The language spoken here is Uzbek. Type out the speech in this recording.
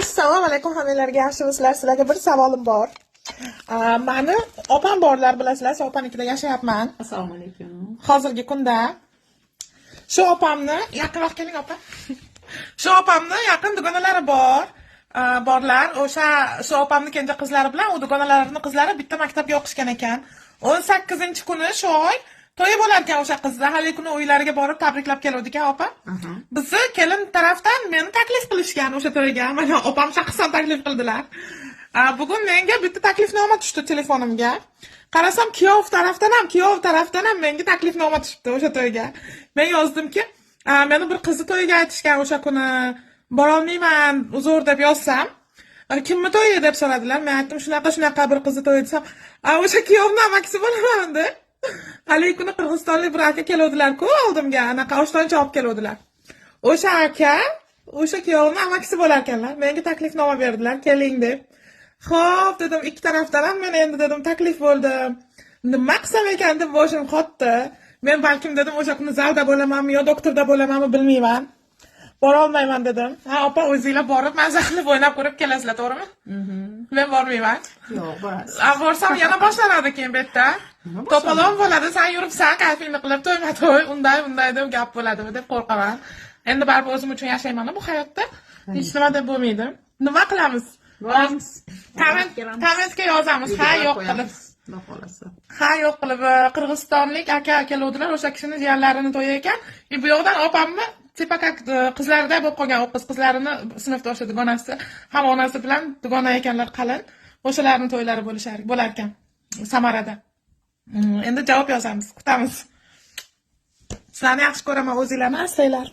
Assalomu alaykum hammalarga, yaxshimisizlar? Sizlarga bir savolim bor. Mani opam borlar, bilasizlar, shu opanikida yashayapman. Assalomu alaykum. Hozirgi kunda shu opamni, yaqinroq keling, opa. Shu opamni yaqin dugonalari bor. Borlar. O'sha shu opamni kenja qizlari bilan u dugonalarini qizlari bitta maktabga o'qishgan ekan. 18-kuni shu oy to'yi bo'lar ekan o'sha qizni. Haligi kuni uylariga borib tabriklab keluvdik opa. Bizni kelin tarafdan meni taklif qilishgan o'sha to'yga. Mana opam shaxsan taklif qildilar. Bugun menga bitta taklifnoma tushdi telefonimga. Qarasam, kuyov tarafdan ham menga taklifnoma tushibdi o'sha to'yga. Men yozdimki, "Meni bir qizni to'yiga aytishgan, o'sha kuni borolmayman, uzr", deb yozsam, "Kimni to'yi?" deb so'radilar. Men aytdim, shunaqa shunaqa bir qizni to'yi desam, "O'sha kuyovni amakisi bo'laman", deb. Haligi kuni qirg'izistonlik bir aka keluvdilar-ku oldimga, anaqa oshtoncha olib keluvdilar. O'sha aka o'sha kuyovni amakisi bo'lar ekanlar. Menga taklifnoma berdilar, keling deb. Xo'p, dedim, ikki tarafdan ham men endi, dedim, taklif bo'ldim. Nima qilsam ekan deb boshim qotdi. Men balkim, dedim, o'sha kuni zalda bo'lamanmi yo doktorda bo'lamanmi, bilmayman. Borolmayman dedim. Ha, opa, o'zinglar borib maza qilib o'ynab ko'rib kelasizlar, to'g'rimi? Men bormayman. Yo'q, borasiz. A, borsam yana boshlanadi keyin bu yerda. Nima? To'polon bo'ladi, san yuribsan, kayfingni qilib, to'yma to'y, unday bunday deb gap bo'ladimi deb qo'rqaman. Endi baribir o'zim uchun yashayman bu hayotda. Hech nima deb bo'lmaydi. Nima qilamiz? Boramiz. Komment, Kelamiz. kommentga yozamiz, ha, yo'q qilib. Xudo xohlasa. Ha, yo'q qilib, qirg'izistonlik aka keluvdilar, o'sha kishini jiyanlarini to'yi ekan. И bu yoqdan opamni типа как qizlarida bo'lib qolgan u qiz, qizlarini sinfdoshi, dugonasi, ham onasi bilan dugona ekanlar qalin. O'shalarni to'ylari bo'lishar bo'lar ekan Samarada. Endi javob yozamiz, kutamiz. Sizlarni yaxshi ko'raman, o'zinglarni asranglar.